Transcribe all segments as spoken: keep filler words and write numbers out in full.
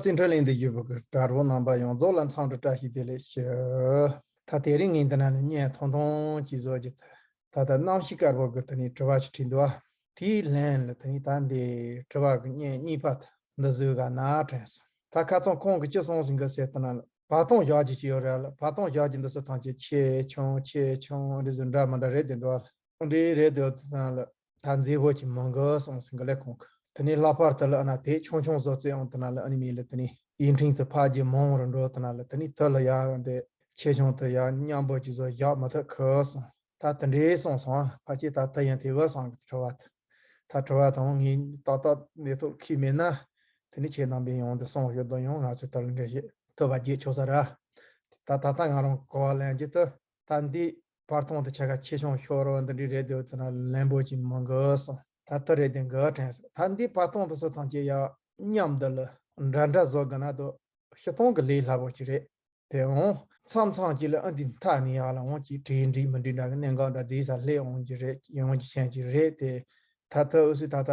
སེམས་ཁྲལ་ལེན་དུ་ཡོད་པའི་གྲྭ་རོགས་རྣམ་པ་ཡོངས་རྫོགས་ལ་འཚམས་འདྲི་བཀྲ་ཤིས་བདེ་ལེགས་ཞུ། ད་དེ་རིང་ངས་འདི་ན་ནས་བརྙན་ཐུང་ཐུང་ཅིག་བཟོ་རྒྱུ། ད་ལྟ་གནམ་གཤིས་དཀར་པོ་གི་དེ་ནས་དྲི་བ་ཅིག་དྲིས་འདུག་ཨ། དེའི་ལན་ལ་དེ་ནས་ད་འདི་དྲི་བ་གི་བརྙན་གཉིས་པ་འདི་བཟོས་ག་ན་དྲན་སོང་། ད་ཁ་སང་ཁོང་གིས་ཅི་གསུངས་ཟིན་གི་ཟེར་དེ་ན་ལ་བར་སྟོང་བཞག་རྒྱུ་ཅིག་ཡོད་རེད་ལ། བར་སྟོང་བཞག་རྒྱུ་འདི་ཚོ་ཐམས་ཅད་ཆེ་ཆུང་ཆེ་ཆུང་འདི་ཚོ་འདྲ་མི་འདྲ་རེད་བསྡད་འདུག་ཨ། འདི་རེད་འདུག་དེ་ན་ལ། ད་མཛེས་པོ་ཅིག་མི་འགི་གསུངས་ཟིན་གི་ལས་ཁོང་གི། དེ་ནས་ལྷག་པར་དུ་ལ་ཨ་ན་དེ་ཆུང་ཆུང་བཟོ་རྩེ་ཡོང་དེ་ན་ལ་ཨ་ནི་མི་ལ་དེ་ནས་ཡིན་ཕྲེང་དུ་ཕར་རྒྱུ་མང་རུ་འགྲོ་དེ་ན་ལ་དེ་ནས་དེ་ལ་ཡ་འདི་ཆེ་ཆུང་དུ་ཡ་མཉམ་པོ་ཅིག་བཟོ་བཞག་མི་ཐུབ་གི་གསུངས། ད་དེ་འདྲའི་གསུངས་སོང་ཨ། ཕལ་ཆེར་ད་དེ་ཡང་དེ་གི་གསུང་གི་དྲི་བ་དེ། ད་དྲི་བ་དང་ངས་ཏག་ཏག་གནས་ཐོག་ཁྱེད་མེད་ན་དེ་ནས་ཁྱེད་རྣམ་པས་ཡོང་དུ་གསུང་ཞུ་དང་ཡང་ང་ཚོས་དེ་ལ་འགྲེལ་བཤད་ཐུབ་པ་བརྒྱད་ཆོག་ས་ར། ད་ད་ལྟ་ང་རང་གོ་བ་ལེན་རྒྱུ་དེ། ད་འདི་བར་སྟོང་དུ་ཆ་ག་ཆེ་ཆུང་ཤོར་རོ་འདི་འདྲའི་རེད་འདུག་དེ་ན་ལན་པོ་ཅིག་མི་འགི་སོང་། ད་ལྟ་རེད་དེ་འགི་དྲན་སོང་། ད་འདི་བར་སྟོང་དུ་སོ་ཐམས་ཅད་ཡ་མཉམ་འདི་ལ་འདྲ་འདྲ་བཟོ་དགོས་ན་དོ་ཤི་སྟོང་གི་ལས་སླ་པོ་ཅིག་རེད། དེ་འོང་མཚམས་མཚམས་ཅིག་ལ་ཨ་འདི་མཐའ་ནས་ཡག་ལ་འོང་ཅིག་གྲས་འགྲིག་མི་འགྲིག་འདྲ་གི་གནད་འགག་འདྲ་རྫིག་ས་སླེབས་འོང་གི་རེད། ཡོང་གི་ཆེན་གྱི་རེད་དེ། ད་ལྟ་འུ་སུ་ད་ལྟ་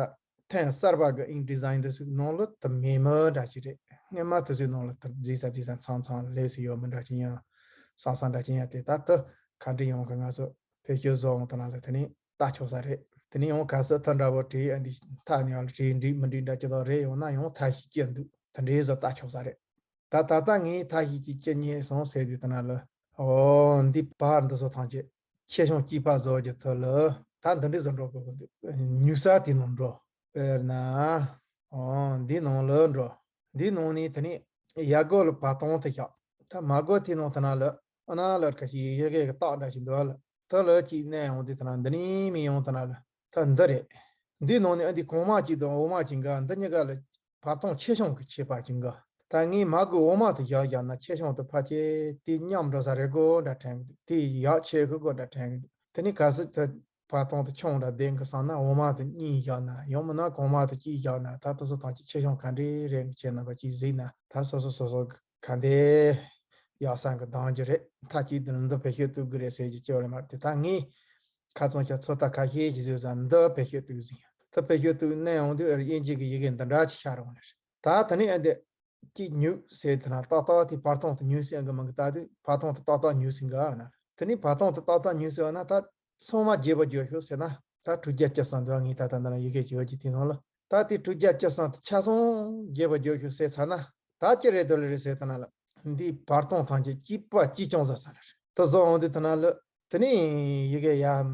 ཐེངས་གསར་པ་གི་ཨིན་ཌི་ཛའིན་འདི་ཚོའི་ནང་ལ་དུ་མེད་མི་འདྲ་ཅིག་རེད། སྔོན་མ་དུ་ཚོའི་ནང་ལ་དུ་རྫིག་ས་རྫིག་ས་མཚམས་མཚམས་ལས་སུ་ཡོད་མི་འདྲ་ཅིག་ཡང་སང་སང་འདྲ་ཅིག་ཡང་དེ་ད་ལྟ་ག་འདྲ་ཡོང་གི་ང་ཚོ་བེད་སྤྱོད་བཟོ་འོང་དུ་ན་ལ་དེ་ནས་ལྟ་ཆོག་ས་རེད། དེ་ནས་ཡང་ག་ས་ཐ་འདྲ་བོ་བྲིས་ཨ་འདི་མཐའ་ནས་ཡང་ལ་བྲིས་འགྲིག་མི་འགྲིག་འདྲ་ཅི་ལོག་རེད། ཡོང་ན་ཡང་ཐ་ཤི་སྐྱི་འདུག་དེ་འདྲའི་བཟོ་ལྟ་ཆོག་ས་རེད། ད་ད་ལྟ་ངས་ཐ་ཤི་སྐྱི་སྐྱི་ཉེ་སོང་ཟེར་དུས་དུ་ན་ལ་ཨོ་འདི་བར་འདི་ཚོ་ཐམས་ཅད་ཆེ་ཆུང་སྐྱིད་པ་བཟོ་རྒྱུ་ཐོག་ལ་ད་འདི་འདྲའི་བཟོ་འགྲོ་དགོས་ཀྱི་འདུག་ཉུག་ས་དེ་ནང་འགྲོ། དཔེར་ན། ཨོ་འདི་ནང་ལ་འགྲོ། འདི་ནང་ནས་དེ་ནས་ཡ་སྒོ་ལ་བར་སྟོང་དེ་བཞག་ད་མ་སྒོ་དེ་ནང་དེ་ན་ལ་ཨ་ན་ལ་ཁ་ཤས་ཡི་གེ་གི་རྟགས་འདྲ་ཞིག་འདུག་ལ། དེ་ལ་ཅིག་གནས་ཡོང་དུས་དེ་ན་འདི་ནས་མི་ཡོང་དེ་ན་ལ་ད་འདི་རེད། འདི་ནང་ནས་ཨ་འདི་གོང་མ་གཅིག་དང་འོག་མ་གཅིག་འགའ་འདི་གཉིས་ཀ་ལ་བར་སྟོང་ཆེ་ཆུང་གི་ཁྱད་པར་ཅིག་འགའ། ད་ངས་མ་སྒོ་འོག་མ་དེ་བཞག་བཞག་ན་ཆེ་ཆུང་དེ་ཕལ་ཆེར་དེ་མཉམ་འགྲོ་ས་རེད་གོ་འདྲ་དྲན་གི་འདུག་དེ་ཡག་ཆེ་གི་གོ་འདྲ་དྲན་གི་འདུག་དེ་ནས་གལ་སྲིད་དེ་བར་སྟོང་དེ་ཆུང་འདྲ་ལྡན་གི་བསམ་ན་འོག་མ་དེ་གཉིས་བཞག་ན་ཡང་མིན་ན་གོང་མ་དེ་གཅིག་བཞག་ན་ད་དེ་ཚོ་ཐམས་ཅད་ཆེ་ཆུང་ག་འདྲས་རེད་ཁྱེད་རྣམ་པ་གཅིག་གཟིགས་ན་ད་སོ་སོ་སོ་སོ་གི་ག་འདྲས་ཡག་ས་གི་འདང་རྒྱུ་རེད། མཐའ་གཅིག་དེ་ལ་འདི་བེད་སྤྱོད་ཐུབ་གི་རེད་ཟེར་གྱི་སྐྱོ་རེད་མ་རེད། དེ་ད་ངས་ཁ་ཚོན་ཤ་ཚོད་ལྟ་ཁ་ཤས་ཀྱི་ཟེར་ས་འདི་བེད་སྤྱོད་ཐུབ་ཟིན་ཡང་དེ་བེད་སྤྱོད་ཐུབ་གནས་ཡོང་དུས་ཨེ་རེད་དབྱིན་ཇི་གི་ཡི་གེ་འདི་འདྲ་ཅིག་ཤར་འོང་ལེ་རེད། ད་དེ་ནས་ཨ་འདི་གཅིག་ཉུག་ཟེར་དེ་ན་ཏག་ཏག་དེ་བར་སྟོང་དུ་ཉུག་ཟེར་གི་མང་གི་ད་དུས་བར་སྟོང་དུ་ཏག་ཏག་ཉུག་ཟིན་ག་ན། དེ་ནས་བར་སྟོང་དུ་ཏག་ཏག་ཉུག་ཟེར་བ་ན་ད་ཚང་མ་རྒྱས་པ་བརྗོད་ཤོག་ཟེར་ན་ད་དྲུག་བརྒྱ་བཅུ་གསུམ་འདུག་ངས་ད་ལྟ་འདི་ན་ཡི་གེ་བརྗོད་ཀྱི་དེ་ནང་ལ་ད་དེ་དྲུག་བརྒྱ་བཅུ་གསུམ་དུ་ཆ་ཚང་རྒྱས་པ་བརྗོད་ཤོག་ཟེར་ཚར་ན་ད་ཅི་རེད་དོ་ལེ་རེད་ཟེར་དེ་ན་ལ་འདི་བར་སྟོང་ཐམས་ཅད་གཅིག་པ་གཅིག་རྐྱང་ཟ་ས་ལེ་རེད། དེ་བཟོ་འོང་དུས་དེ་ན་ལ། དེ་ནས་ཡི་གེ་ཡར་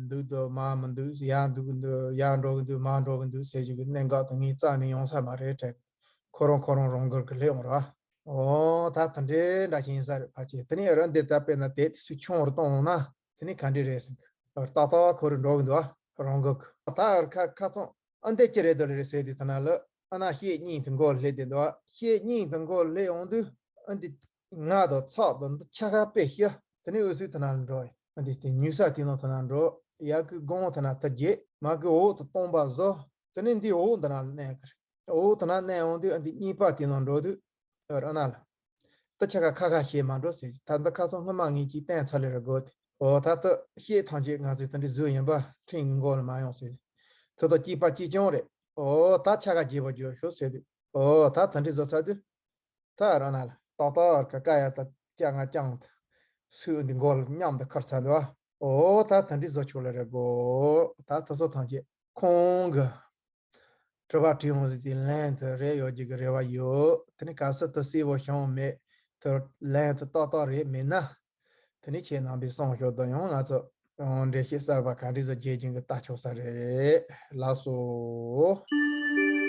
འདུག་འདུག་མར་མི་འདུག་ཡར་འདུག་འདུག་ཡར་འགྲོ་གི་འདུག་མར་འགྲོ་གི་འདུག་ཟེར་རྒྱུ་གི་གནད་འགག་དེ་ངས་རྩ་ནས་ཡོང་ས་མ་རེད་དྲན། ཁོ་རང་ཁོ་རང་རང་འགུལ་གི་སླེབས་འོང་ར། ཨོ་ད་དེ་འདྲའི་འདྲ་ཞིག་ཡིན་ས་རེད་ཕལ་ཆེར། དེ་ནས་ར་འདི་ལྟ་དཔེར་ན་དེ་སུ་ཆུང་བར་གཏོང་འོང་ན་དེ་ནས་ག་འདྲས་རེད་ཟེར་གི་ཏག་ཏག་ཁོ་རང་འགྲོ་གི་འདུག་ཨ་རང་འགུལ་གི། ད་ཁ་ཁ་ཚང་ཨ་འདི་ཅི་རེད་དོ་ལེ་རེད་ཟེར་དུས་ད་ན་ལ་ཨ་ན་ཤེད་གཉིས་དེ་མགོ་སླེབས་བསྡད་འདུག་ཨ། ཤེད་གཉིས་དེ་མགོ་སླེབས་འོང་དུས་ཨ་འདི་ང་དང་ཚག་དང་འདི་ཆ་ཁ་དཔེ་ཤི་དེ་ནས་འུ་སུའི་དེ་ན་འགྲོ། ཨ་འདི་དེ་ཉུག་ས་དེ་ནང་དེ་ན་འགྲོ། ཡ་གི་དགོང་དེ་ན་ཐུར་རྒྱས་མ་གི་འོག་ཏུ་སྟོང་པ་བཟོ། དེ་ནས་འདི་འོག་དེ་ན་གནས་གི་རེད། འོག་དེ་ན་གནས་འོང་དུས་ཨ་འདི་གཉིས་པ་དེ་ནང་འགྲོ་དུས་ཨ་ར་ན་ལ། ད་ཆ་ག་ཁ་ཁ་ཤེས་མ་འགྲོ་ཟེར། ད་འདི་ཁ་སང་སྔོན་མ་ངས་ཅིག་བསྟན་ཚར་ལེ་ར་དགོས་ཏེ། འོ་ད་ལྟ་ཤེས་ཐམས་ཅད་ང་ཚོས་དེ་འདྲའི་བཟོས་ཡིན་པ་ཕྲན་གྱི་མགོ་ལ་མ་ཡོང་ཟེར། དེ་དག་གཅིག་པ་གཅིག་རྐྱང་རེད། འོ་ད་ཆ་ག་རྒྱས་པ་བརྗོད་ཤོག་ཟེར་དུས། འོ་ད་དེ་འདྲའི་བཟོ་ཚར་དུས། ད་ར་ན་ལ་ཏག་ཏག་ག་ཀ་ཡ་ད་ཀྱ་ང་ཀྱང་ད་སུས་འདི་མགོ་ལ་མཉམ་དུ་ཁུར་ཚར་འདུག་འོ་ད་དེ་འདྲའི་བཟོ་ཆོག་ལེ་ར་དགོས། ད་དེ་ཚོ་ཐམས་ཅད་ཁོང་གི་དྲི་བ་དྲིས་འོང་ཟིག་དེ་ལན་དུ་རེ་ཡོད་རྒྱུ་གི་རེ་བ་ཡོད། དེ་ནི་གལ་སྲིད་དུ་གསལ་པོ་བྱུང་མེད་དུ་ལན་དུ་ཏག་ཏག་རེད་མེད་ན། དེ་ནི་ཁྱེད་རྣམ་པས་གསུང་ཤོག་དང་ཡང་ང་ཚོ་འགྲེལ་བཤད་གསར་པ་ག་འདྲ་ཟིག་རྒྱག་རྒྱུ་གི་ལྟ་ཆོག་ས་རེད། ལགས་སོ།